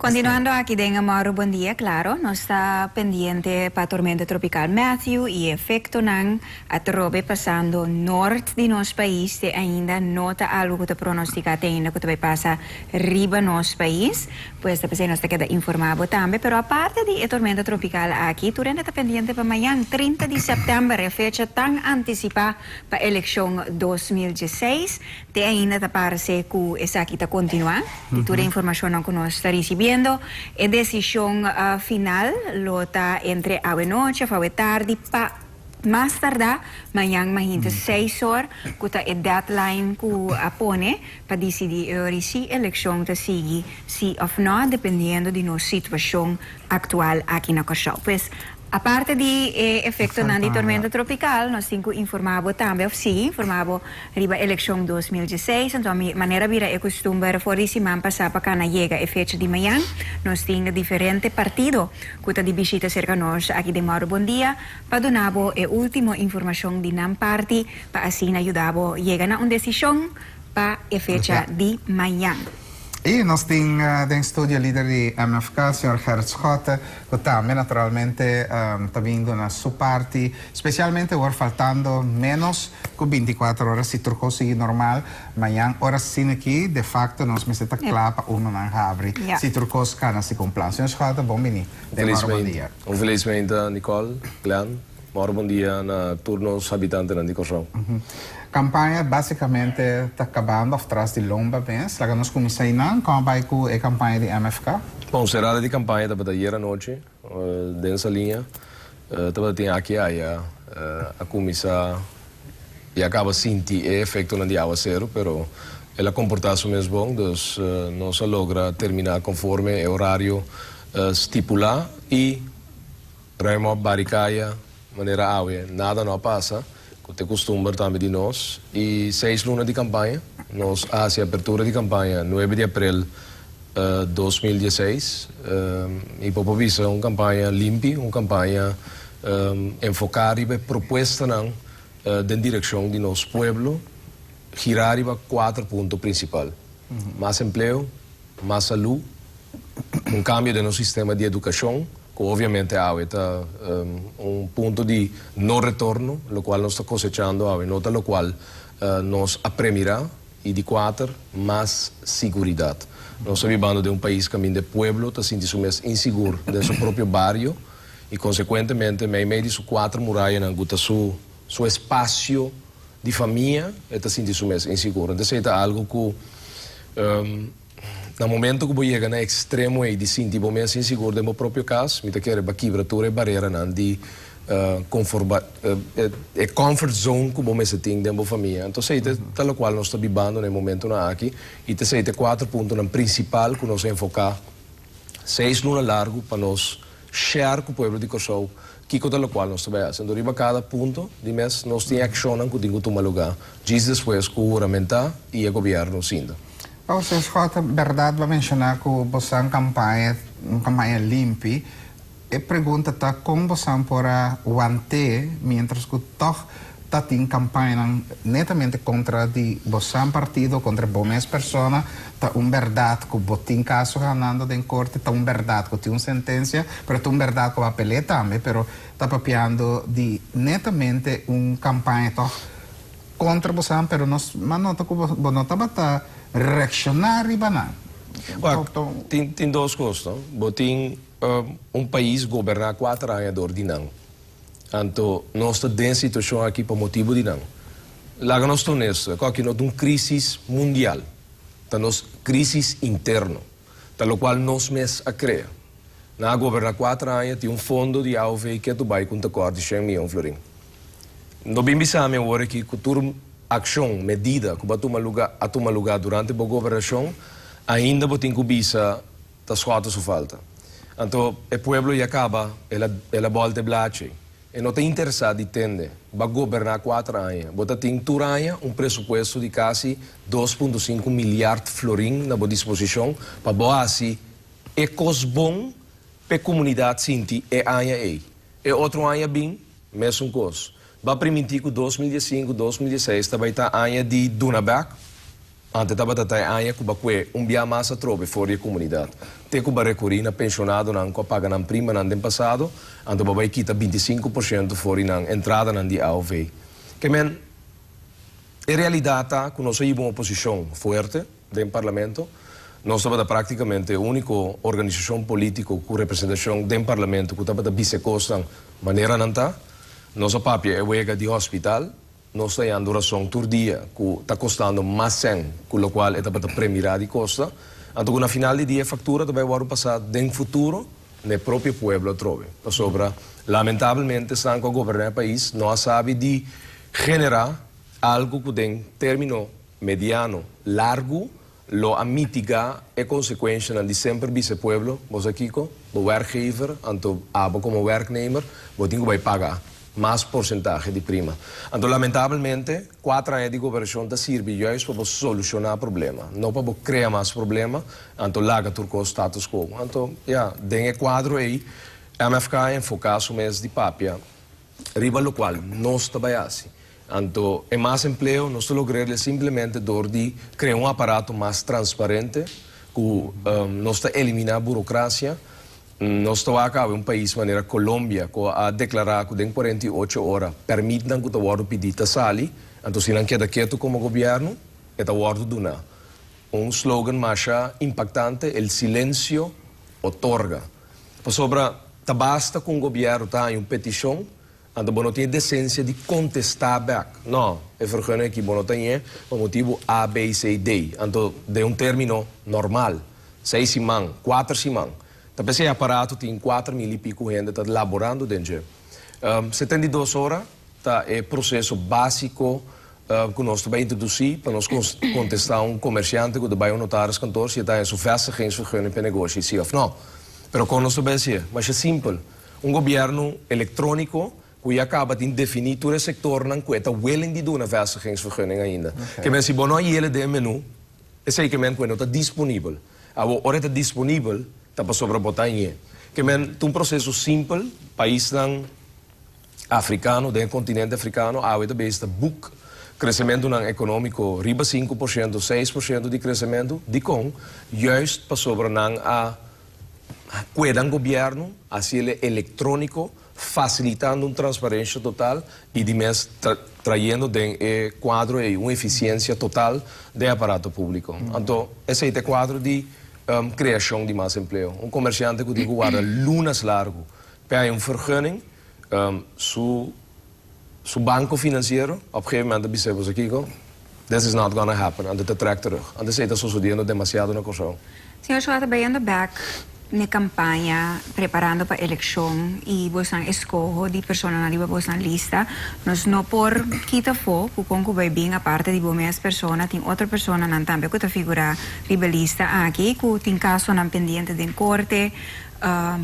Continuando aki den Mauro Bon Dia, claro, nos ta pendiente pa tormenta tropical Matthew y efectonan atrobe pasando nort di nos pais. Te ainda no ta algo cu ta pronostica te ainda cu ta bay pasa riba nos pais. Pues ta pesey nos ta keda informa bo tambe. Pero aparte di e tormenta tropical aki, tur hende ta pendiente pa mañan, 30 di september, e fecha tan anticipa pa eleccion 2016. Te ainda ta parse ku esaki ta kontinuá. Di tur e informashonnan ku nos ta risibiendo, e desishon final lo ta entre awe nochi òf awe tardi pa mas tardá mañan mahinta seis or, ku ta e deadline ku a pone pa disidí e ora si elekshon ta sigui sí òf nò, dependiendo di nos situashon aktual aki na Kòrsou. Pues, aparte di e efektonan di tormenta tropikal, nos tin ku informá bo tambe òf sigui informá bo riba elekshon 2016. Anto mi manera bira e kustumber for di siman pasá pa kana yega e fecha di mañan, nos tin diferente partido ku ta di bishita serka nos aki den Mauro Bon Dia pa duna bo e último informashon di nan parti pa asina yuda bo yega na un desishon pa e fecha di mañan. I nos tin den studio lider di MFK, señor Gerrit Schotte, ku tambe naturalmente ta bin duna su parti, spesialmente awor faltando ménos ku 24 ora si tur kos sigui normal. Mañan ora asina aki de facto nos mester ta kla pa urnanan habri si tur kos kana segun plan. Señor Schotte, bon bini den Mauro Bon Dia. Un felis meinta, Nicole, Glenn. Mauro bon dia na tur nos habitantenan di Kòrsou. Kampaña básikamente ta kabando òf tras di lomba mes. Laga nos kuminsá einan. Kon a bai ku e kampaña di MFK? Bon, serada di kampaña tabata ayer anochi den Saliña. Tabata tin aki aya a kuminsá i a kaba sinti e efektonan di awaseru, pero el a komportá su mes bon, dus nos a logra terminá konforme e orario stipulá i ruim op bari kaya manera awe nada no a pasa, ku ta e kustumber tambe di nos. I 6 luna di kampaña, nos a hasi apertura di kampaña 9 di aprel 2016 i por por bisa un kampaña limpi, un kampaña enfoká riba e propuestanan den direkshon di nos pueblo, girá riba kuater punto prinsipal: mas empleo, mas salú, un kambio den nos sistema di edukashon, ku obviamente awe ta un punto di no retorno, lokual nos ta kosechando awe no ta lokual nos a premirá, i di kuater, mas siguridat. Nos ta bibando den un pais kaminda e pueblo ta sinti su mes insigur den su propio bario i konsekuentemente meimei di su kuater murayanan ku ta su espasio di famia e ta sinti su mes insigur. Entonces esei ta algu ku na momento ku bo yega na ekstremo ei di sinti bo mes insigur den bo propio kas, mi ta kere bo a kibra tur e bareranan di e comfort zone ku bo mester tin den bo famia. Entonces esei ta lokual nos ta bibando na e momentonan aki i ta esei ta e kuater puntonan prinsipal ku nos a enfoká 6 luna largu pa nos share ku pueblo di Kòrsou kiko ta lokual nos ta bai hasi. Anto riba kada punto di mes nos tin akshonnan ku tin ku tuma lugá djis despues ku huramentá i e gobièrnu sinta. Oh, señor Schotte, bèrdat bo a menshoná ku boso a kampaña, un kampaña limpi. E pregunta ta kon boso por a want'é mientras ku tòg ta tin kampañanan netamente kontra di boso partido, kontra bo mes persona. Ta un bèrdat ku bo tin kaso ganando den korte, ta un bèrdat ku tin un sentensia, pero ta un bèrdat ku a pelea tambe, pero ta papiando di netamente un kampaña tòg kontra boso, pero nos m'a nota ku bo no tabata reakshoná riba nan. Tin dos kos, no? Bo tin un pais goberná 4 aña dor di nan. Anto nos ta den situashon aki pa motibu di nan. Laga nos ta honesto, aki no ta un krísis mundial, ta nos krísis interno, ta lokual nos mes a krea. Nan a goberná 4 aña, tin un fondo di AOV ku ta bai ku un tekort di 100 mion florin. No bin bisami awor aki ku tur akshon, medida ku a tuma lugá, a tuma lugá durante e gobernashon, ainda bo tin ku bisa ta Schotte su falta. Anto, e pueblo ya kaba, el a bòlta e blachi. E no ta interesá di tende, b'a goberná 4 aña. Bo tin tur aña un presupuesto di kasi 2.5 milyar florin na bo disposishon pa bo hasi e kos bon pa komunidat sinti e aña ei. E otro aña bin, mesun kos. B'a primintí ku 2015, 2016 tambe ta aña di duna bèk. Anto tabata ta e aña ku b'a kue un bia mas atrobe for di e komunidat. Te ku b'a rekurí na penshonadonan ku a paga nan primanan den pasado, anto b'a bai kita 25% for di nan entradanan di AOV. Ke men, e realidat ta ku nos a hiba un oposishon fuerte den parlamento. Nos tabata práktikamente e úniko organisashon polítiko ku representashon den parlamento ku tabata bisa e kosnan manera nan ta. Nos a papia e wega di hospital. Nos ta yando rason tur dia ku ta kostando mas sèn ku lokual e tabata premirá di kosta. Anto ku na final di dia e faktura ta bai wòrdu pasá den futuro na e propio pueblo atrobe. Pasobra lamentabelmente esnan ku a goberná e pais no a sabi di generá algu ku den término mediano largu lo a mitigá e konsekuenshanan di semper bisa e pueblo, Bo sa kiko? Bo werkgever, anto abo komo werknemer, bo tin ku bai paga mas porsentahe di prima. Anto lamentabelmente, kuater aña di gobernashon ta sirbi juist pa bo solushoná problema, no pa bo krea mas problema, anto laga tur kos status quo. Anto, ya, den e kuadro ei, MFK a enfoká su mes di papia riba lokual nos ta bai hasi. Anto e mas empleo nos ta logr'el simplemente dor di krea un aparato mas transparente ku nos ta eliminá burokrasia. Nos ta wak awe un pais manera Colombia ku a deklará ku den 48 ora pèrmitnan ku ta wòrdu pidí ta sali, anto si nan keda ketu komo gobièrnu e ta wòrdu duná. Un slogan masha impaktante, El silencio otorga. Pasobra ta basta ku un gobièrnu ta haña un petishon. Anto bo no tin e desensia di kontestá bèk. No, e vergunning aki bo no ta ñe pa motibu A, B, C, D. Anto den un término normal, 6 siman, 4 siman. Ta p'esei e aparato tin 4000 i piku hende ta laborando den dje. 72 ora ta e proseso básiko ku nos ta bai introdusí pa nos kontestá un komersiante ku ta bai un notariskantoor si e ta haña su vestigingsvergunning pa e negoshi, sí òf no. Pero kon nos ta bai hasié? Masha simpel. Un gobièrnu elektróniko ku ya kaba tin definí tur e sektornan ku e ta willing di duna vestigingsvergunning ainda. Ke men si bo no a yele den e menú, esei ke men ku e no ta disponibel. Awor, ora e ta disponibel, ta pasobra bo ta hañ'é. Ke men ta un proseso simpel, paisnan afrikano, den e kontinente afrikano, awe ta bezig ta boek kresementunan ekonómiko riba 5%, 6% di kresementu. Dikon? Juist pasobra nan a kueda gobièrnu, hasié elektróniko, fasilitando un transparensia total i di mes trayendo den e kuadro ei un efisiensia total den aparato públiko. Anto, esei ta e kuadro di kreashon di mas empleo. Un komersiante ku tin ku warda lunas largu pa un vergunning, su banko finansiero, op een gegeven moment bisa bo kiko, this is not gonna happen, anto ta trek terug. Anto esei ta susediendo demasiado na Kòrsou. Señor Schotte, bayendo back na kampaña, preparando pa elekshon i boso eskoho di personanan riba boso lista, nos no por kita afó, ku kon ku bai bin aparte di bo mes persona, tin otro personanan tambe ku ta figurá riba lista aki, ku tin kasonan pendiente den korte,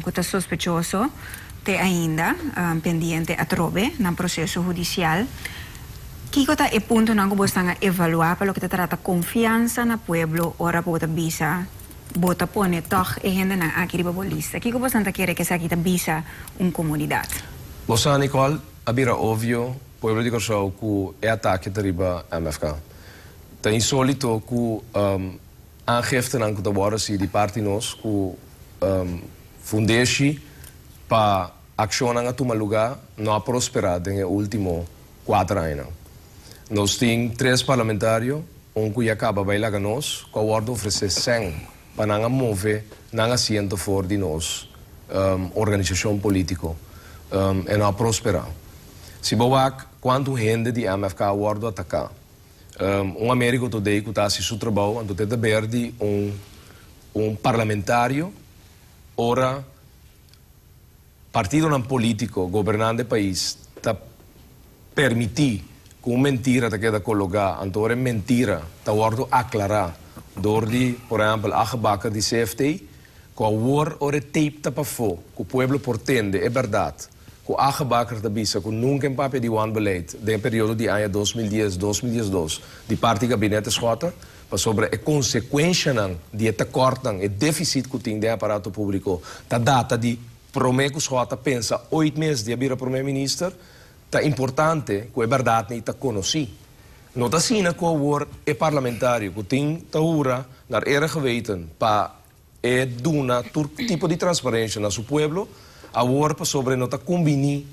ku ta sospechoso, te ainda pendiente atrobe na proseso hudisial. Kiko ta e puntonan ku boso a evaluá pa loke ta trata konfiansa na pueblo ora bo ta bisa bo ta pone toch e hendenan aki riba bo lista? Kiko boso ta kere ku esaki ta bisa un komunidat? Bo sa, Nicole, a bira obvio, pueblo di Kòrsou, ku e atake ta riba MFK. Ta insólito ku aangiftenan ku ta wòrdu hasi di parti nos ku fundeshi pa akshonnan a tuma lugá no a prosperá den e último 4 aña. Nos tin tres parlamentario, un ku ya kaba bai laga nos, ku a wòrdu ofresé sèn pa nan a move nan asiento for di nos organisashon polítiko e no a prosperá. Si bo wak kuantu hende di MFK a wòrdu ataká, un Americo Today ku ta hasi su trabou, anto te deber di un parlamentario ora partidonan polítiko gobernando e pais ta permití ku un mentira ta keda kologá, anto ora e mentira ta wòrdu aklará dor di, por ehèmpel, Age Bakker di CFT, ku awor ora e tape ta pafó, ku pueblo por tende e bèrdat, ku Age Bakker ta bisa ku nunka a papia di wanbeleid den periodo di aña 2010-2012 di parti gabinete Schotte, pasobra e konsekuensianan di e tekortnan, e défisit ku tin den aparato públiko, ta data di promé ku Schotte pensa ooit mes di a bira promé minister, ta importante ku e bèrdat ei ta konosí. No ta asina ku awor e parlamentario ku tin ta hura naar eer en geweten pa e duna tur tipo di transparensha na su pueblo, awor pasobra e no ta kumbiní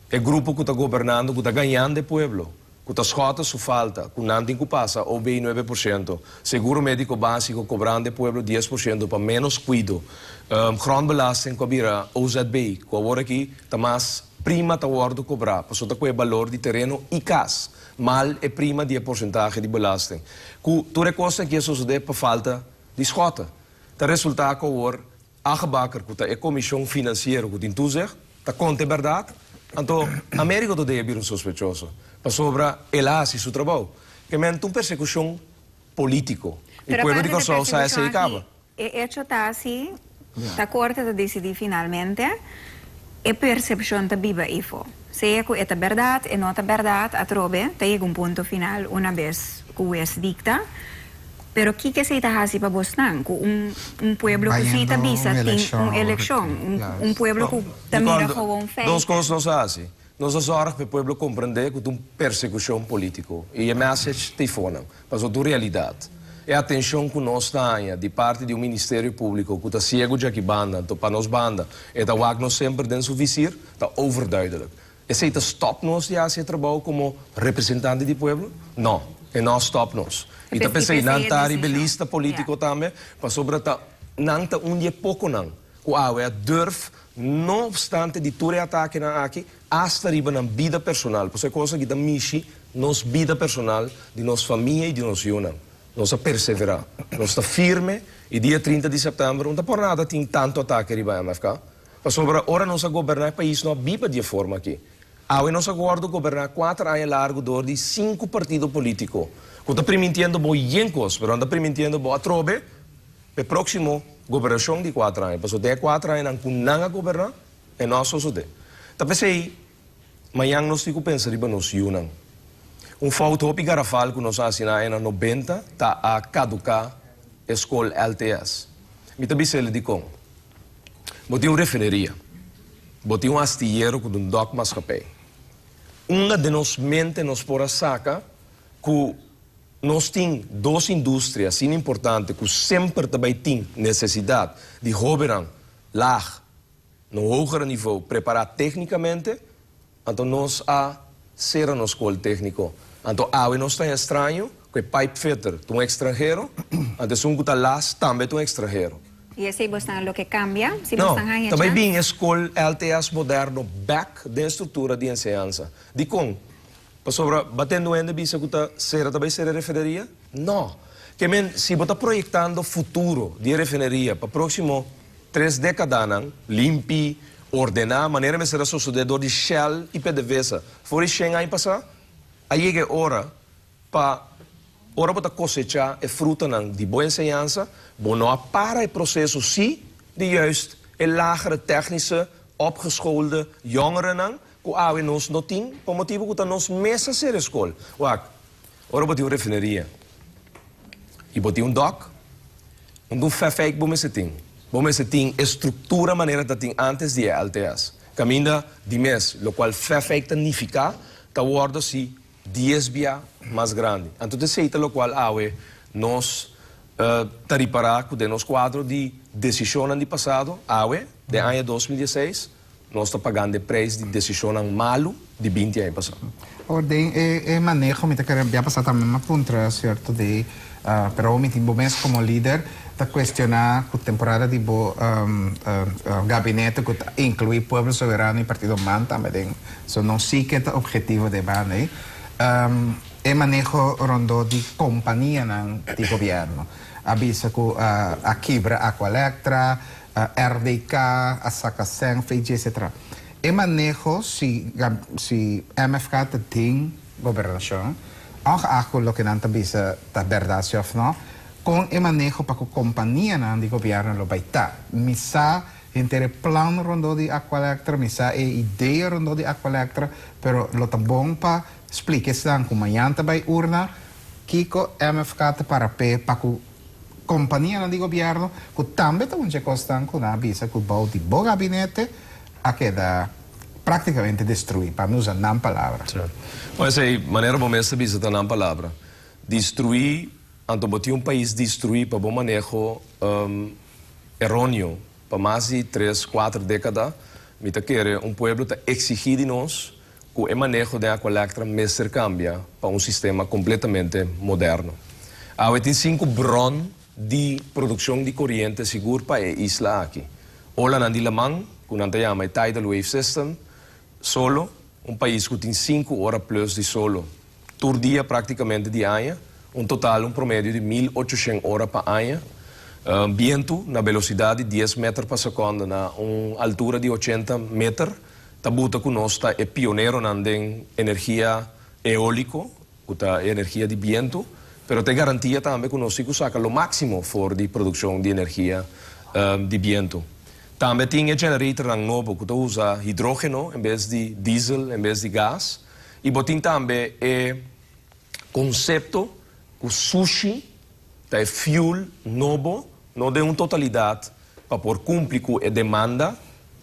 e grupo ku ta gobernando ku ta gañando e pueblo, ku ta skòta su falta, ku nan tin ku pasa OB 9%, seguro médiko básiko kobrando e pueblo 10% pa ménos kuido, grondbelasting ku a bira OZB, ku awor aki ta mas prima ta wòrdu kobrá pasobra ta ku e balor di tereno i kas, mal e prima di e porsentahe di belasting. Ku tur e kosnan aki a sosodé pa falta di Schotte. Ta resultá ku awor Agebakker, ku ta e komishon finansiero ku tin toezicht, ta konta e bèrdat, anto Americo ta debe bira un sospechoso, pasobra el a hasi su trabou. Ke men ta un persekushon polítiko. I Pero pueblo di aparte di Kòrsou sa persekushon esei aki, kaba. e echo ta si ta korte ta disidí finalmente, e persepshon ta biba ifo. Sea ku e ta bèrdat, e no ta bèrdat, atrobe ta yega un punto final una bes ku wes dikta. Pero kiko esei ta hasi pa bosnan? Ku un un pueblo ku si ta Bayendo bisa un tin elekshon un awor elekshon, aki, un juist. un pueblo No, ku ta mira Nicole, gewoon dos feiten. kos nos a hasi. Nos a zòrg pa e pueblo komprendé ku ta un persekushon polítiko i e message ta eifonan, pasobra ta un realidat. E atenshon ku nos ta haña di parti di un ministerio públiko ku ta siegu djaki banda, anto pa nos banda e ta wak nos semper den su visir, ta overduidelijk. Esei ta stòp nos di hasi e trabou komo representante di pueblo? No, e no a stòp nos. I ta I p'esei p'esei nan e ta riba e desishon. lista Ja. polítiko tambe, pasobra ta nan ta un di e pokonan ku awe a durf, no opstante di tur e atakenan aki, asta riba nan bida personal, pasobra e kos aki ta mishi nos bida personal, di nos famia i di nos yunan. Nos a perseverá, nos ta firme i dia 30 di sèptèmber no ta por nada tin tantu atake riba MFK. Pasobra ora nos a goberná e pais no a biba di e forma aki. Awe nos a wòrdu goberná 4 aña largu dor di sinku partido polítiko ku ta primintiendo bo yen kos, pero nan ta primintiendo bo atrobe e próksimo gobernashon di 4 aña. Pasobra den e 4 añanan ku nan a goberná, e no a sosodé. Ta p'esei mañan nos tin ku pensa riba nos yunan. Un fout hopi garafal ku nos a hasi na añanan 90 ta a kaduká e skol LTS. Mi ta bisa dikon. Bo tin un refineria. Bo tin un astillero ku un dokmaatschappij. Unda den nos mente nos por a saka ku nos tin dos industria asina importante ku semper tambe tin nesesidat di hóbennan laag, na hoger nivel, prepará téknikamente, anto nos a sera nos skol tékniko. Anto awe nos ta straño ku e pipefitter ta un estranhero, anto un ku ta las tambe ta un estranhero. I esei bosnan lo ke kambia? Si No, bosnan haña tambe chance? bin skol LTS moderno bèk den struktura di enseñansa. Dikon, pasobra bo ta tende bisa ku ta sera tambe sera refineria? No. Ke men, si bo ta proyektando futuro di refineria pa próksimo 3 dékadanan, limpi, ordená, manera mester a sosodé dor di Shell i PDVSA. For di 100 aña pasá, a yega ora pa ora bo ta kosechá e frutanan di bon enseñansa, bo no a para e proseso si di juist e lagere technische opgeschoolde jongerennan ku awe nos no tin, pa motibu ku ta nos mes a sera skol. Wak, ora bo tin un refineria i bo tin un dok, un fefek bo mester tin. Bo mester tin struktura manera tabatin antes di LTS. Kaminda di mes, lokual fefek ta nifiká, ta wòrdu si 10 bia mas grandi. Anto, esei ta lokual awe nos ta ripará ku den nos kuadro di desishon di pasado, awe, di aña 2016, nos ta pagando e preis di desishon malu di 20 aña pasá. Awor, den e maneho, mi ta kere ya pasa tambe m'a puntra, sierto, di pero mi tin bo mes komo lider ta kuestioná ku temporada di bo gabinete ku ta inkluí Pueblo Soberano i Partido MAN tambe den, so no si ku ta ophetivo di banda ei. E maneho rondó di kompanianan di gobièrnu. A bisa ku a kibra Aqualectra, RDK, a saka sèn, etc. E maneho si MFK ta den gobernashon, ongeacht ku loke nan ta bisa ta bèrdat òf no, kon e maneho pa ku kompanianan di gobièrnu lo bai ta. Mi sa henter plan rondó di Aqualectra, mi sa e idea rondó di Aqualectra, pero lo ta bon pa splika esnan ku mañan ta bai urna, kiko MFK ta para pe pa ku kompanianan di gobièrnu, ku tambe ta un kosnan ku nan a bisa ku bou di bo gabinete a keda práktikamente destruí, pa no usa nan palabra. Sí. Bon, esei, manera bo mes ta bisa ta nan palabra. Destruí, anto bo tin un pais destruí pa bo maneho eróneo pa mas di tres, kuater dékada, mi ta kere un pueblo ta eksigí di nos ku e maneho den Aqualectra mester kambia pa un sistema kompletamente moderno. Awe tin sinku bron di produkshon di koriente sigur pa e isla aki. Olanan di laman, ku nan ta yama e tidal wave system, solo, un pais ku tin sinku ora plus di solo tur dia práktikamente di aña, un total un promedio di 1800 ora pa aña, bientu na velosidat di 10 meter pa sekònde na un altura di 80 meter, ta buta ku nos ta e pioneronan den energia eóliko, ku ta e energia di bientu, pero ta e garantia tambe ku nos si ku saka lo máksimo for di produkshon di energia di bientu. Tambe tin e generatornan nobo ku ta usa hidrógeno en bes di diesel, en bes di gas. I bo tin tambe e konsepto ku sushi ta e fuel nobo, no den un totalidat pa por kumpli ku e demanda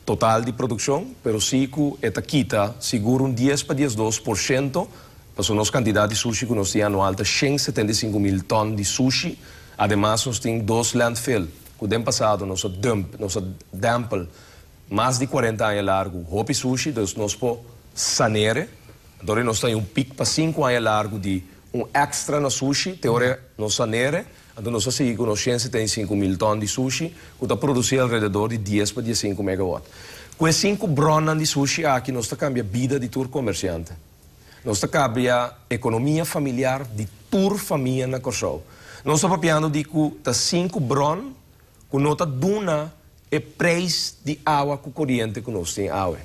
total di produkshon, pero sí ku e ta kita sigur un 10 pa 12%, pasobra nos kantidat di sushi ku nos tin anual ta 175.000 tòn di sushi. Ademas nos tin dos landfill ku den pasado nos a dump, nos a dèmpel mas di 40 aña largu hopi sushi, dus nos por sane'é. Anto nos tin un piek pa 5 aña largu di un èkstra na sushi, te ora nos sane'é, anto nos a sigui ku nos 175.000 tòn di sushi, ku ta produsí alrededor di 10 pa 15 megawatt. Ku e sinku bronnan di sushi aki, nos ta kambia bida di tur komersiante. Nos ta kambia ekonomia familiar di tur famia na Kòrsou. Nos ta papiando di ku ta sinku bron ku no ta duna e preis di awa ku koriente ku nos tin awe.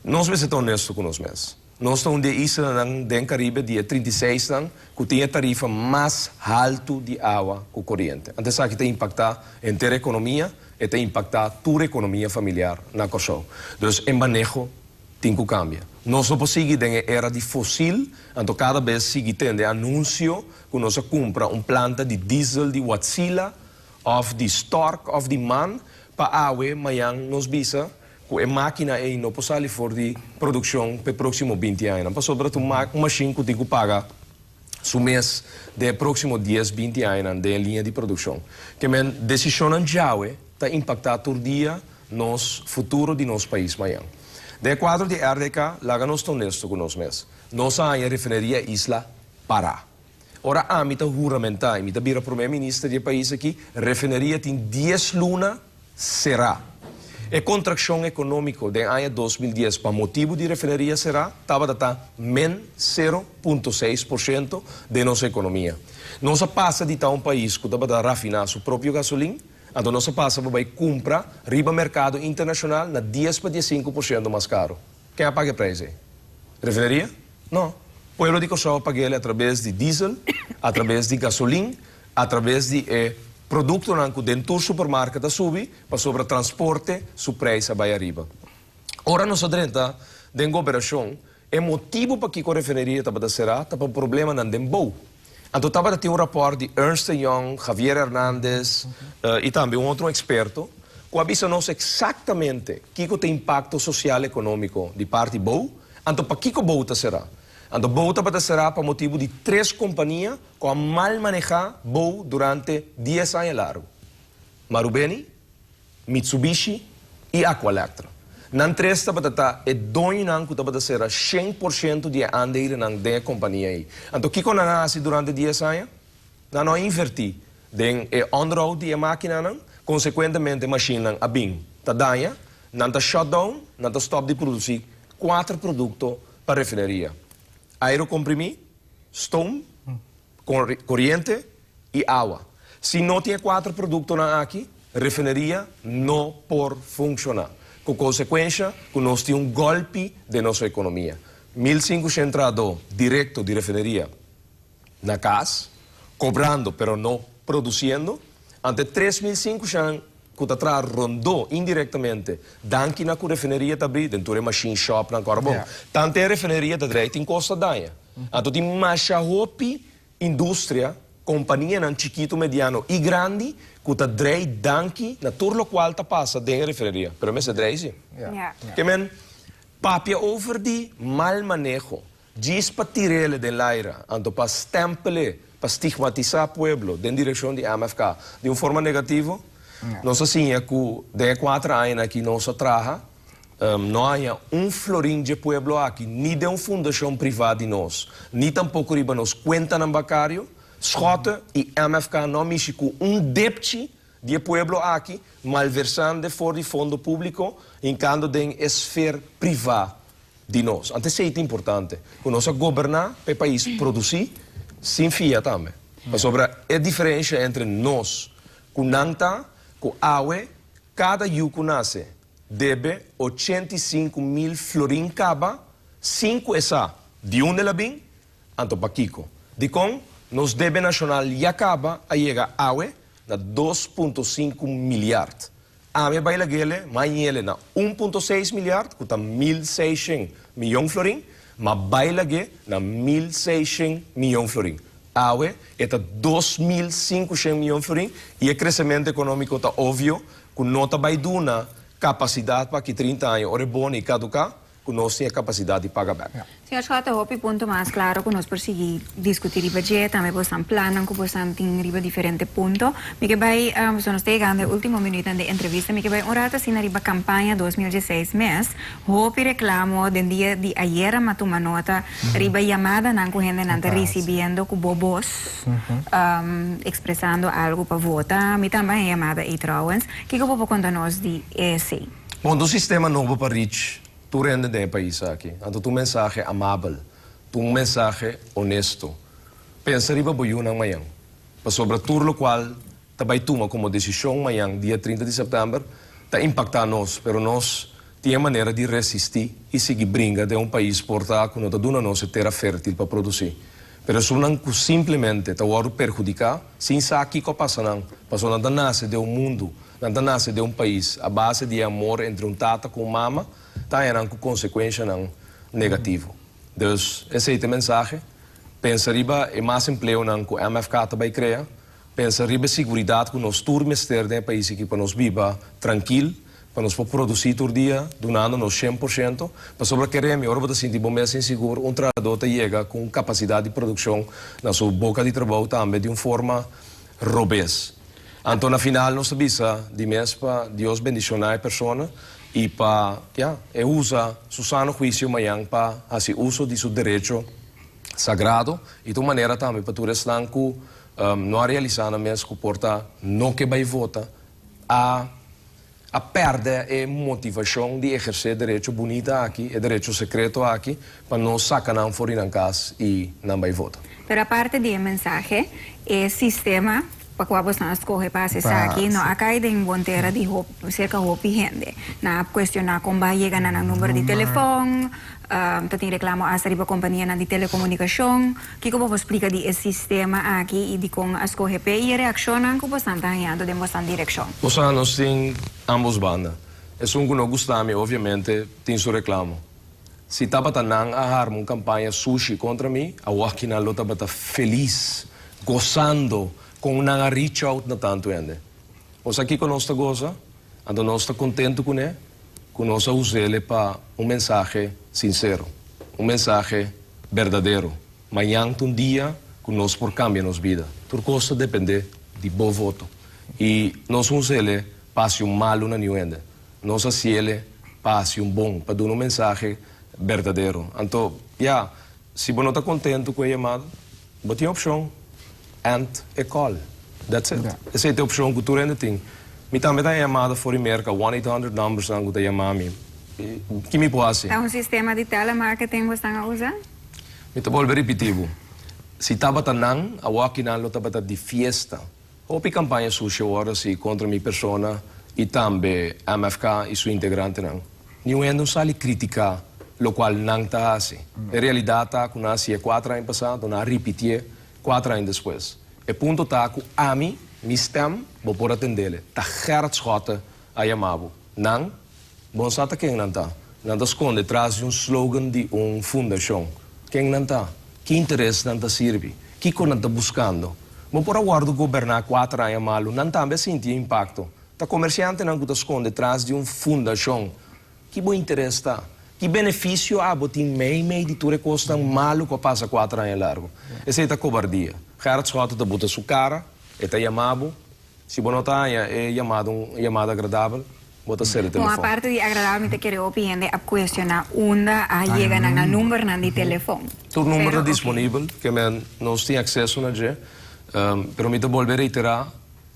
Nos mester ta honesto ku nos mes. Nos ta un di e islanan den Karibe di e 36 nan ku tin e tarifa mas haltu di awa ku koriente. Anto esaki ta impaktá henter ekonomia, e ta impaktá tur ekonomia familiar na Kòrsou. Dus e maneho tin ku kambia. Nos no por sigui den e era di fosil, anto kada bes sigui tende anunsio ku nos a kumpra un planta di diesel di Wärtsilä òf di Stork òf di MAN pa awe mañan nos bisa ku e mákina ei no por sali for di produkshon pa e próksimo 20 aña. Pasobra ta un machine ku tin ku paga su mes den e próksimo 10, 20 aña den liña di produkshon. Ke men desishonnan djawe ta impaktá tur dia nos futuro di nos pais mañan. Den kuadro di RDK, laga nos ta honesto ku nos mes. Nos a haña refineria Isla pará. Ora ami ta huramentá i mi ta bira promé minister di e pais aki, refineria tin 10 luna será. E kontrakshon ekonómiko den aña 2010 pa motibu di refineria será tabata min 0.6% di nos ekonomia. Nos a pasa di ta un pais ku tabata rafiná su propio gasolin, anto nos a pasa pa kumpra riba merkado internashonal na 10 pa 15% mas karu. Ken a paga e preis ei? Refineria? No. Pueblo di Kòrsou a pag'é a traves di diesel, a traves di gasolin, a traves di e produktonan ku den tur supermarket a subi, pasobra transporte su preis a bai ariba. Ora nos a drenta den gobernashon, e motibu pakiko refineria tabata será, ta pa problemanan den bou. Anto tabata tin un rapport di Ernst Young, Javier Hernandez i tambe un otro eksperto, ku a bisa nos eksaktamente kiko ta impakto sosial ekonómiko di parti bou, anto pakiko bou ta será. Anto bou tabata será pa motibu di tres kompania ku a mal manehá bou durante 10 aña largu. Marubeni, Mitsubishi i Aqualectra. Nan tres tabata ta e doñonan ku tabata sera 100% di e aandelennan den e kompania ei. Anto kiko nan a hasi durante 10 aña? Nan no a invertí den e onderhoud di e mákinanan, konsekuentemente machinenan a bin ta daña, nan ta shutdown, nan ta stòp di produsí kuater produkto pa refineria. Aire komprimí, stoom, koriente i awa. Si no tin e kuater produktonan aki, refineria no por funshoná. Ku konsekuensia ku nos tin un gòlpi den nos ekonomia. 1500 trahadó direkto di refineria na kas, kobrando pero no produsiendo, anto 3500 ku ta traha rondó indirektamente, danki na ku refineria ta habrí, den tur e machine shop nan kòrda bon. Tantu e refineria ta drei tin kos ta daña. Anto tin masha hopi industria, kompanianan chikitu, mediano i grandi ku ta drei danki na tur lokual ta pasa den refineria. Pero mester drei si. Ke men. Papia over di mal maneho, djis pa tir'é den laira, anto pa stempel, pa stigmatisá pueblo den direkshon di MFK di un forma negativo. Nos a siña ku den 4 aña aki nos a traha, no a un florin di pueblo aki, ni di un fundashon privá di nos, ni tampoko riba nos kuenta bankario. Schotte i MFK no a mishi ku un depchi di pueblo aki, malversando for di fondo públiko, hinkando den esfera privá di nos. Anto esei ta importante. Ku nos a goberná pa e pais produsí, sin fia tambe. Pasobra e diferensia entre nos, ku nan ta, ku awe, kada yu ku nase, debe 85 mil florin kaba, 5 esa, di unda el a bin, anto pakiko. Dikon, nos debe nashonal ya kaba a yega awe na 2.5 milyar. Ami a bai lag'é, m'a hañ'é na 1.6 milyar, ku ta 1.600 mion florin, m'a bai lag'é na 1.600 mion florin. Awe, ta 2.500 mion florin, i e kresementu ekonómiko ta opvio, ku no ta bai duna kapasidat pa aki 30 aña, ora bon i kaduká, ku nos tin e kapasidat di paga bèk. Señor Schotte, hopi punto mas klaro ku nos por sigui diskutí riba dje, tambe boso plan ku boso tin riba diferente punto. Mi ke bai, so nos ta yegando e último minüt di entrevista, mi ke bai un ratu asina riba kampaña 2016 mes, hopi reklamo den dia di ayera m'a tuma nota riba yamadanan ku hendenan ta risibiendo ku bo bos, ekspresando algu pa vota. Mi tambe a yamada ei trouwens. Kiko bo por konta nos di esei? Bon, un sistema nobo pa reach tur hende den e pais aki. Anto un mensahe amabel, un mensahe honesto. Pensa riba bo yunan mañan. Pasobra tur lokual ta bai tuma komo desishon mañan, dia 30 di sèptèmber, ta impaktá nos, pero nos tin manera di resistí i sigui bringa den un pais por ta ku no ta duna nos tera fértil pa produsí. Pero esnan ku simplemente ta wòrdu perhudiká, sin sa kiko a pasa nan, paso nan ta nase den un mundu, nan ta nase den un pais a base di amor entre un tata ku un mama, ta ku konsekuensianan negativo. Dus, esei ta e mensahe. Pensa riba e mas empleonan ku MFK ta bai krea. Pensa riba seguridat ku nos tur mester den e pais aki pa nos biba trankil, pa nos por produsí tur dia, dunando nos 100%. Pasobra kere mi, ora bo ta sinti bo mes insigur, un trahadó ta yega ku kapasidat di produkshon na su boka di trabou tambe di un forma robes. Anto na final nos ta bisa di mes pa Dios bendishoná e persona i pa, ja, e usa su sano huisio mañan pa hasi uso di su derecho sagrado i di un manera tambe pa tur esnan ku no a realisá nan mes ku por ta no ke bai vota a pèrdè e motivashon di ehersé derecho bunita aki, e derecho sekreto aki, pa no saka nan for di nan kas i nan bai vota. Pero aparte di e mensahe, e sistema pa kua boso a skohe pa esaki, no a kai den bon tera di hop, serka hopi hende. Nan a kuestioná kon bo a yega na nan number di telefòn, ta tin reklamo hasta riba kompanianan di telekomunikashon. Kiko bo por splika di e sistema aki i dikon a skohe p'e i e reakshonnan ku boso ta hañando den boso direkshon? Osea, nos tin ambos banda. Esun ku no gusta mi, obviamente, tin su reklamo. Si tabata nan a arma un kampaña sushi kontra mi, awor aki nan lo tabata felis, gosando ku nan a reach out na tantu hende. Osea, kiko nos ta gosa, anto nos ta kontentu kuné, ku nos a us'é pa un mensahe sinsero, un mensahe berdadero. Mañan un dia ku nos por kambia nos bida. Tur kos ta dependé di bo voto. I nos no a us'é pa hasi un malu na niun hende. Nos a hasié pa hasi un bon, pa duna un mensahe berdadero. Anto, ja, si bo no ta kontentu ku e yamada, bo tin opshon, end e call. That's it. Esei ta e opshon ku tur hende tin. Mi tambe tin yamada for di Merka, 1-800 numbers ku ta yama mi. Kiko mi por hasi? Ta un sistema di telemarketing ku bo ta usa? Mi ta bolbe ripití. Si tabata nan, awor nan lo tabata di fiesta. Hopi kampaña sushi awor asina kontra mi persona i tambe MFK i su integrantenan. Niun hende no a sali kritiká lokual nan ta hasi. En realidat ta ku nan a hasié 4 aña pasá, nan a ripitié 4 aña despues. E punto ta ku ami, mi stem, bo por a tend'é. Ta Gerrit Schotte a yama bo. Nan, bo sa ta ken nan ta. Nan ta skonde tras di un slogan di un fundashon. Ken nan ta? Ki interes nan ta sirbi? Kiko nan ta buskando? Bo por a wòrdu goberná 4 aña malu, nan tambe a sinti impakto. Ta komersiantenan ku ta skonde tras di un fundashon. Ki bo interes ta? Ki benefisio abo tin mei mei di tur e kosnan malu ku a pasa 4 aña largu? Esei ta kobardia. Gerrit Schotte ta buta su kara, e ta yama bo. Si bo no ta haña e yamada un yamada agradabel, bo ta sera e Bom, telefòn. Aparte di agradabel, mi ta kere hopi hende a kuestioná unda a yega nan a numbernan di telefòn. Tur number Pero, ta disponibel, ke men nos tin akseso na dje. Pero mi ta bolbe reiterá,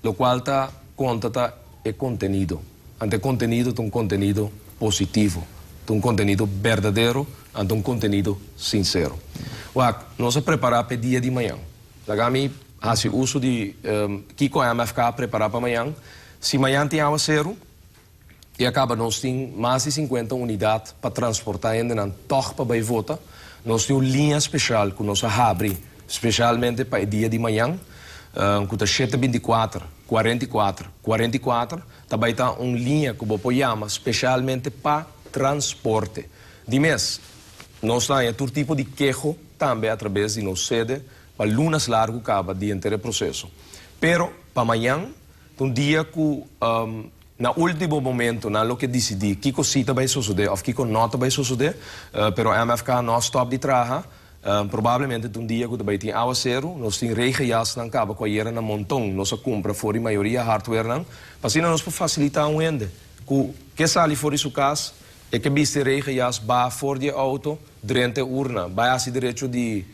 lokual ta konta ta e kontenido. Anto e kontenido ta un kontenido positivo, ta un kontenido berdadero, anto un kontenido sinsero. Wak, nos a prepará pa e dia di mañan. Laga mi hasi uso di kiko MFK a prepará pa mañan. Si mañan tin awaseru i a kaba nos tin mas di 50 unidat pa transportá hendenan tòg pa bai vota. Nos tin un liña speshal ku nos a habri speshalmente pa e dia di mañan, ku ta 724 44 44. Ta bai ta un liña ku bo por yama speshalmente pa transporte. Di mes, nos ta haña tur tipo di keho tambe a traves di nos sede pa lunas largu kaba di henter e proseso. Pero pa mañan ta un dia ku na último momento nan lo ke disidí kiko sí ta bai sosodé òf kiko no ta bai sosodé, pero MFK no a stòp di traha. Probablemente ta un dia ku ta bai tin awaseru. Nos tin regenjasnan kaba ku ayera na monton nos a kumpra for di mayoria hardwarenan, pa asina nos por fasilitá un hende ku ke sali for di su kas, e ke bisti regenjas, baha for di e outo, drenta e urna, bai hasi derecho di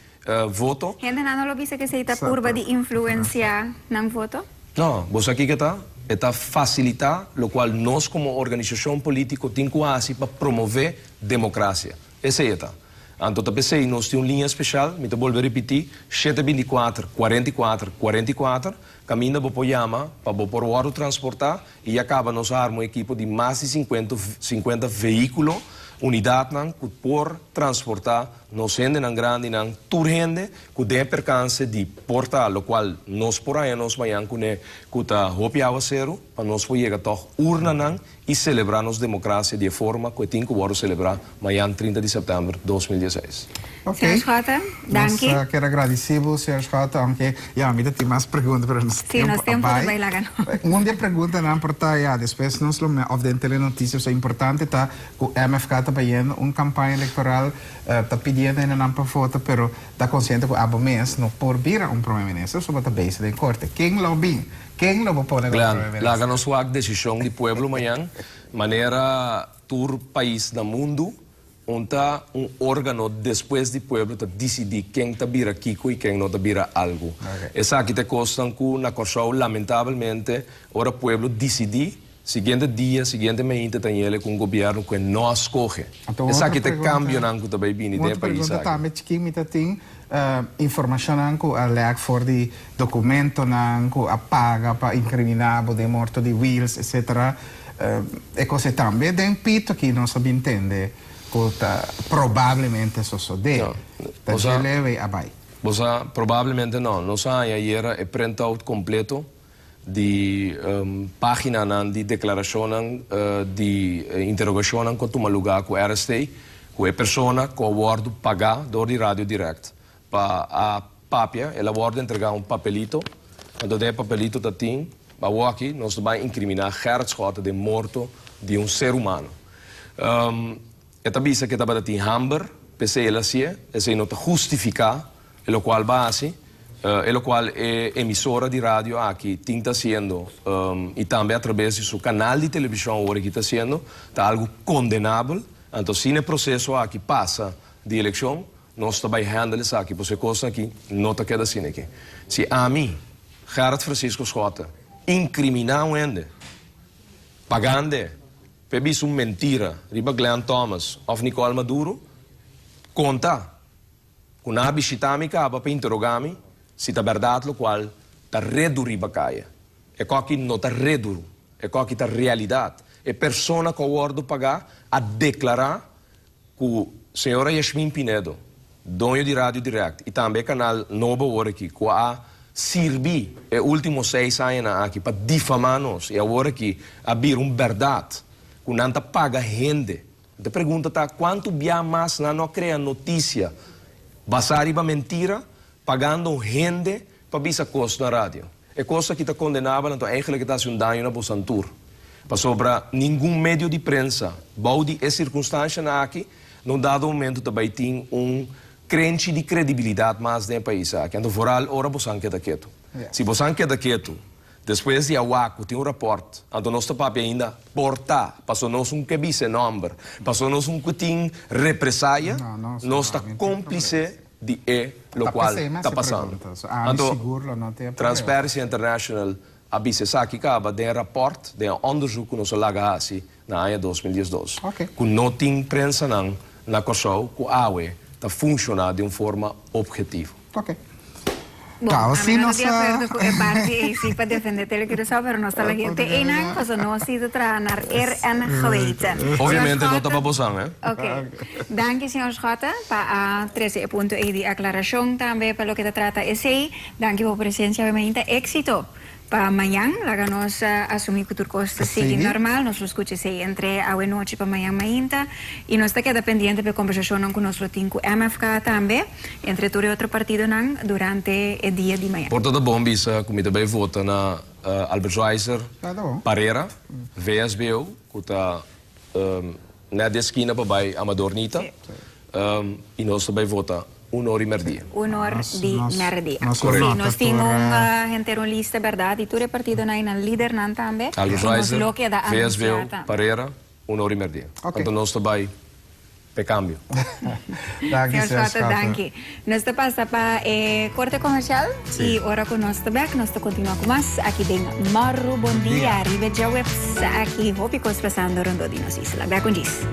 voto. Hendenan no lo bisa ku esei ta purba di influensiá nan voto? No, bo sa kiko ta? E ta fasilitá lokual nos komo organisashon polítiko tin ku hasi pa promové demokrasia. Esei e ta. Anto ta p'esei nos tin un liña speshal, mi ta bolbe ripití, 724 44 44, kaminda bo por yama pa bo por wòrdu transportá i ya kaba nos a arma un ekipo di mas di 50, 50 vehíkulo, unidatnan ku por transportá nos hendenan grandinan, tur hende ku den e perkanse di por ta, lokual nos por haña nos mañan kuné ku ta hopi awaseru, pa nos por yega tòg urnanan i selebrá nos demokrasia di e forma ku e tin ku wòrdu selebrá mañan 30 di sèptèmber 2016. Ok. Señor Schotte, danki. Nos kier agradisí bo, señor Schotte, aunke ya mi ta tin mas pregunta, pero nos Sí, nos tempu a tempu ta bai. bai laga nos. Un di e preguntanan por ta, ya, despues nos lo òf den telenotisia, so importante ta ku MFK ta bayendo un kampaña elektoral, ta pidiendo hendenan pa vota, pero ta konsiente ku abo mes no por bira un prome minister, so bo ta bezig den korte. Ken lo bin? Ken lo bo pone como prome Glenn, minister? Laga nos wak desishon di pueblo mañan. Manera tur pais na mundu, un ta un órgano despues di pueblo ta disidí ken ta bira kiko i ken no ta bira algu. Esaki ta e kosnan ku na Kòrsou lamentabelmente ora pueblo disidí, siguiente dia, siguiente mainta ta yele ku un gobièrnu ku e no a skohe. Anto un otro Esaki ta e pregunta, kambionan ku ta bai bini un den e otro pais pregunta aki. Tambe chikin mi ta tin informashonnan ku a lèk for di dokumentonan ku a paga pa inkriminá bo den morto di Wiels etcetera. E kos ei tambe den pito ki nos a bin tende ku ta probablemente sosodé. No, Ta bo sa, dje leu ei a bai. Bo sa, probablemente no. Nos a haña ayera e printout kompleto di páginanan di deklarashonnan di interogashonnan ku a tuma lugá ku RST, ku e persona ku a wòrdu pagá dor di Radio Direct pa a papia, el a wòrdu entregá un papelito, anto den e papelito ta tin, Awoki nos ta bai inkriminá Gerrit Schotte den morto di un ser humano. E ta bisa ku e tabata tin hamber, p'esei el a hasié, esei no ta hustifiká e lokual ba hasi, e lokual e emisora di radio aki tin ta hasiendo i tambe atrabes di su kanal di televishon awor aki ta hasiendo, ta algu kondenabel. Anto si na e proseso aki pasa di elekshon, nos ta bai handle esaki, pasobra e kosnan aki no ta keda asina aki. Si ami, Gerrit Francisco Schotte, inkriminá un hende pagand'e p'e bisa un mentira riba Glenn Thomas òf Nicole Maduro, konta ku nan a bishitá mi kaba pa interogá mi si ta bèrdat lokual ta redu riba kaya. E kòki no ta redu, e kòki ta realidat. E persona ku a wòrdu pagá a deklará ku señora Yashmin Pinedo, doño di Radio Direct i tambe e kanal nobo awor aki ku a sirbi e último 6 añanan aki pa difamá nos i awor aki a bira un bèrdat ku nan ta paga hende. E pregunta ta kuantu bia mas nan no a krea notisia basá riba mentira pagando hende pa bisa kos na radio. E kos aki ta kondenabel, anto eigenlijk e ta hasi un daño na bosan tur. Pasobra ningun medio di prensa bou di e sirkunstanshanan aki na un dado momento ta bai tin un krenchi di kredibilidat mas den e pais aki. Anto vooral ora bosan keda ketu. Si bosan keda ketu despues di a wak ku tin un rapòrt, anto nos ta papia ainda por ta, paso nos un ke bisa e nòmber, paso nos un ku tin represaya, nos ta kómplise di e lokual ta pasando. Anto Transparency International a bisa esaki kaba den e rapòrt, den e òndersuk ku nos a laga hasi na aña 2012, ku no tin prensanan na Kòrsou ku awe ta funshoná di un forma objetivo. Bon, ami no ta di akuerdo ku e parti ei si pa defende Tele Curaçao, pero nos ta laga e te einan pasobra nos si ta traha naar eer en geweten. Obviamente no ta pa bosan, eh. Ok. Danki señor Schotte pa a trese e punto ei di aklarashon tambe pa loke ta trata esei. Danki pa bo presensia awe mainta. Éksito pa mañan. Laga nos asumí ku tur kos ta sigui normal. Nos lo skucha esei entre awe nochi pa mañan mainta. I nos ta keda pendiente pa e kombersashonnan ku nos lo tin ku MFK tambe, entre tur e otro partidonan durante e dia di mañan. Por ta ta bon bisa ku mi ta bai vota na Albert Schweitzer Parera, VSBO, ku ta Net di eskina pa bai Amador Nita y nos ta bai vota un or y merdia. Un or di merdia. Si, nos tin un henter un lista berdad di tur e partidonan y nan lidernan tambe. Albert Schweitzer, VSBO, Parera, un or y merdia. Anto nos ta bai p'e cambio. Danki, Señor Schotte, danki. Nos ta pasa pa e corte comercial y ora cu nos ta bek nos ta continua cu mas aki den Morru Bon Dia riba djaweps aki hopi cos pasando rondó di nos isla. Bek un djis.